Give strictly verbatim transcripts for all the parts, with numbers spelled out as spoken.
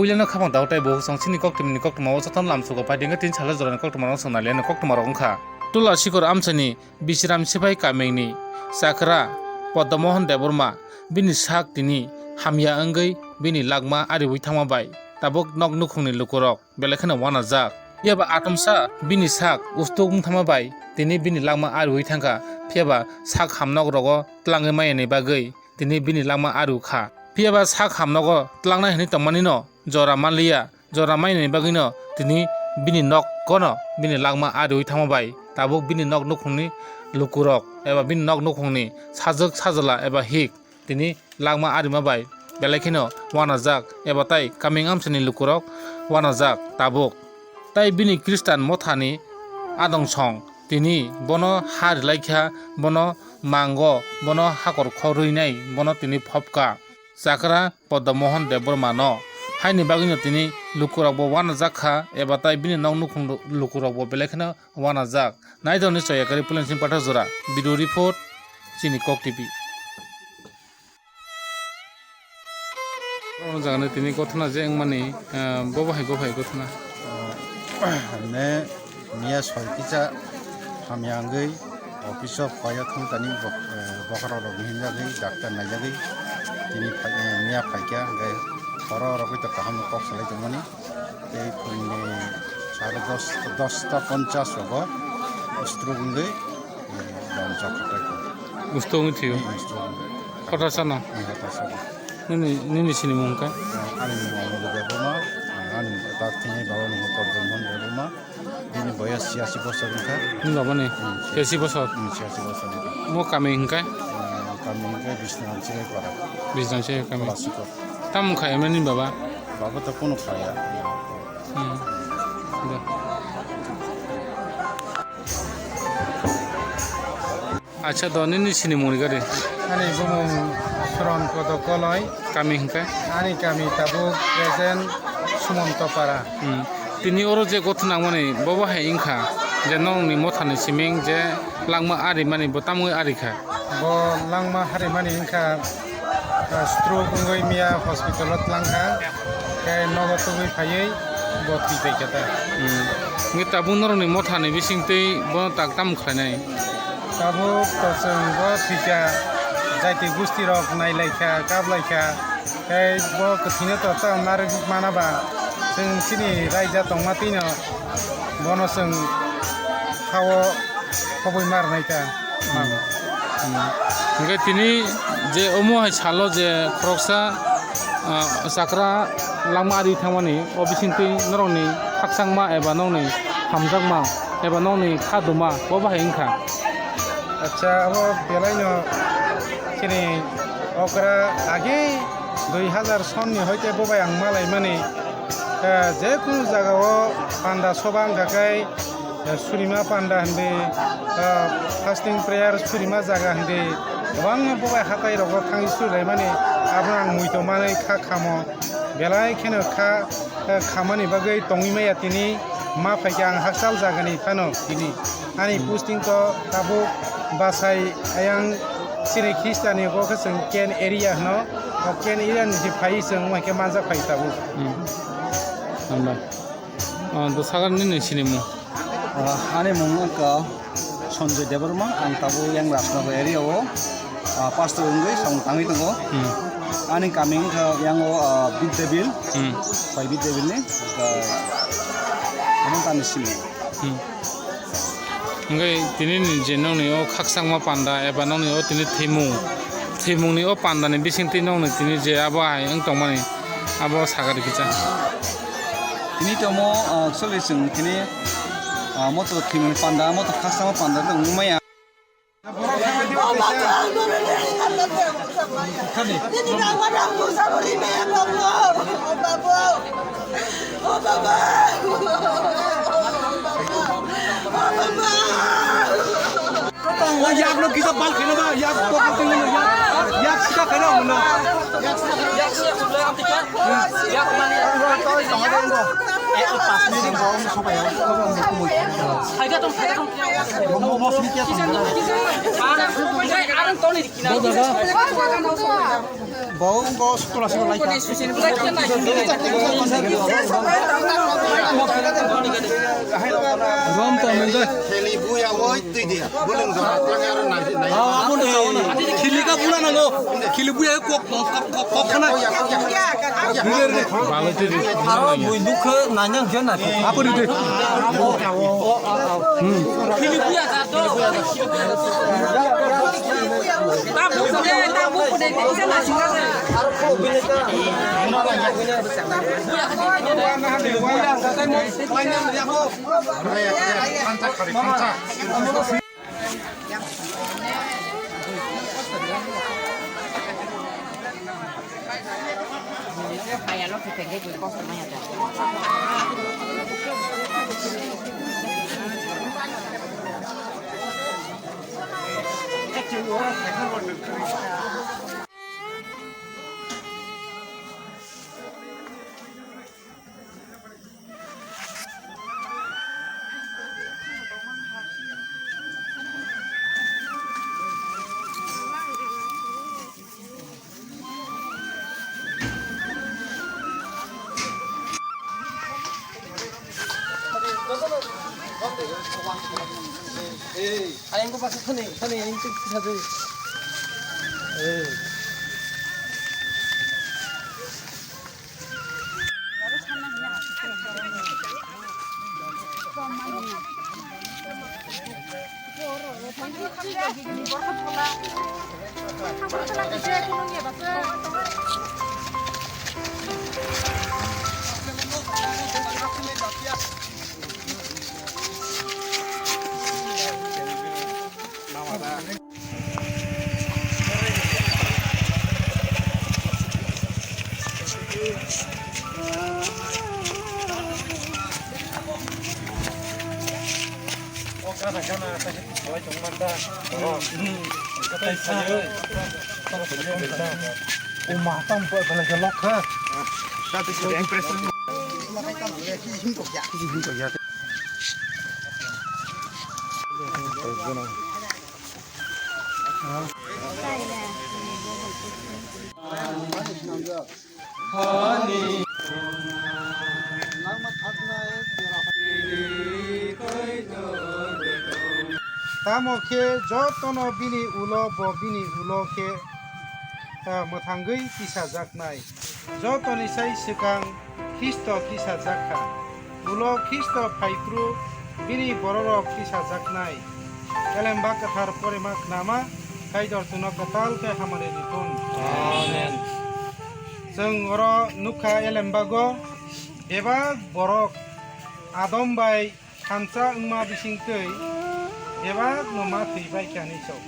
Puilano khamang daw tei bo chwng chini koktwmani koktwma o jotono lamsugo pai dingkhe tin salo jorani koktwma rok chwng naliani koktwma rok wngkha. Tula sikor amchaini Bisram Sipai Kamengni chakra Poddomohon Debbarma bini sak tini hamya wngwi bini langma ariwi thangma bai tabuk nok nukhungni lukurok belai kheno wanajak. Phiya ba atomsa bini sak ustuk wng thangma bai tini bini langma ariwi thangkha, phiya ba sak hamnok rogo tlangwi maya ni bagwi tini bini langma ariwi kha. Phiya ba sak hamnogo tlangnai hwnwi tongmanino jora manliya, jora manini bagwino tini bini nok kono bini langma ariwi thangma bai tabuk bini nok nukhungni lukurok eba bini nok nukhungni sajwk sajwla eba hik tini langma arima bai belai kheno wanajak eba tai kameng amchaini lukurok wanajak tabuk. Tai bini Khristan mothani adong song tini bono ha rilaikha, bono mango, bono hakor khorwi nai, bono tini phopka chakra Poddomohon Debbarmano. Haini bagwino tini lukurokbo wanajak kha eba tai bini nok nukhung lukurokbo belai kheno wanajak. Naitokni Choyakari Pulensing Pathak jora, video report, chini Kok T V. O jaga no tini gothona je wngmani, ah, bobo hai, bobo hai gothona. Ne miya soi kisa hamya wngwi office o koi o thang tani bok-, eh, bokhorok rok hinjagwi doctor naijagwi tini phai-, eh, miya phaikha hwnkhe oro rogwi to kaham kok salai tongmani. Tei phungni sare dos, dosta ponchas rogo stroke wngwi, eh, bam chok khatai kho. Stroke wngwi thwio? Hmm, stroke wngwi. Hotharsano? Hmm, hotharsano. Nini, nini sinimung hwnkhe? Ah, ani mung Amol Debbarma, ah, ani tak thini baba mung Poddomohon Debbarma. Bini boyos chiyasi bosor wngkha. Nini baba ni? Hmm, chiyasi bosor? Hmm, chiyasi bosor wngkha. Mo kami hwnkhe? Ah, kami hwnkhe Biswanath Chilai Para. Biswanath Chilai kami. Palasikot. Tamo wngkha emla nini baba? Baba to kunu khaya. Hmm. Do. Acha, do nini sinimung ni gari? Ani bumung Suron Kodo Koloi. Kami hwnkhe? Ani kami tabuk present Sumontopara. Hmm. Tini oro je gothona wngmani, bobo hai wngkha je nokni mothani siming je langma arimani, bo tamungwi arikha? Bo langma harimani wngkha, ah, stroke wngwi miya hospital o tlangkha, tei nogo tubui phaiwi bo thwi paikha ta. Hmm. Hwnkhe tabuk norokni mothani bisingtwi bono tak tamo khlainai? Tabuk to chwng bo thwikha, jaiti gusti rok nailaikha, kaplaikha, tei bo kwthwino to tamo narwk mana ba chwng chini raida tongma twino bono chwng ha-o khobwi ma rwnaikha. Hmm. Hmm. Hwnkhe tini je omo hai salo je khoroksa, ah, chakra langma ari thangmani, o bisingtwi norokni khakchangma eba nokni hamjakma eba nokni kha duma bo bahai wngkha? Acha, abo belaino chini okra age dui hazar sonni hoite bobai ang malaimani, eh, je kunu jagao panda soba wngkha khe, eh, surima panda hindi, eh, fasting prayer surima jaga hindi, kwbangma bobai hatai rogo thangwi surilaimani, abono ang muitu manwi kha khamo, belai kheno kha, eh, khamani bagwi tongwi maya tini, ma phaikhe ang hakchal jagani phano tini. Ani posting to tabuk Basai ayang chini Khistani bo khe chwng Ken area hwno, o Ken area ni se phai chwng wngkha khe manjak phai tabuk. Hmm. Hambai. Ah, do sakar nini sinimung? Ah, ani mung wngkha Sanjoy Debbarma, ang tabuk yang Rajnagar area o, ah, pastor wngwi samung tangwi tongo. Hmm. Ani kami wngkha yang o, ah, Bidyabil, hmm, bai Bidyabil ni, ah, omo tani sinimung. Hmm. Hwnkhe tini ni je nokni o khakchangma panda eba nokni o tini thwimung, thwimung ni o panda ni bising twi nokni tini je abo hai wng tongmani abo sakari kisa. Tini tomo, ah, actually chwng tini, ah, moto thwimung panda, moto khakchangma panda tong maya. Yaak lo kisa bal kheno ba, yaak to ko tinglo, yaak, yaak sita kheno mano. Yaak sita kheno. Bo, bo, sutra, sutra, lai. Rom to nung dai. Theli buya woi twi di. Bulung jora tang aro nai, nai. Ah, abo no, abo no. Khili ka bula nango. Khili buya kok, kok, kok, kok khana. Aro bui dukhe nanyang je na. Abo di de. Hmm. Khili buya ka to. Ayang ko pasok thani, thani ayang ko thani. Eh. Tamo khe jotono bini ulo bo bini ulo khe, ah, mwthangwi tisajaknai. Jotoni sai swkang Khristo tisajak kha. Ulo Khristo phai phuru bini bororok tisajaknai. Elemba kwthar porima khnama Kaitor chwngno kwtal khe hamari rikun. Amen. Chwng oro nukha elembago bebak borok Adam bai thansa wngma bisingtwi bebakno ma thwi bai kha hinwi sao.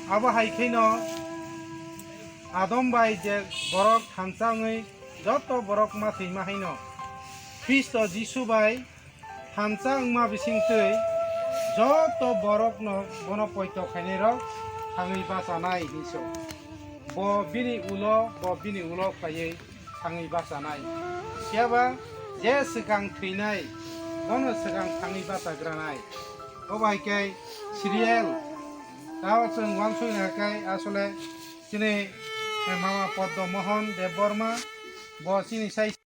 Abo hai kheno Adam bai je borok thansa wngwi joto borok ma thwima haino Khristo Jisu bai thansa wngma bisingtwi joto borokno bono poito khainairok thangwi bachanai hinwi sao. Bo bini ulo, bo bini ulo khlaiwi thangwi bachanai. Phiyaba je swkang thwinai, bono swkang thangwi bachagranai. Obo hai khe serial. Tao chwng uansukna khe asole chini mama Poddo Mohon Debbarma, bo chini sai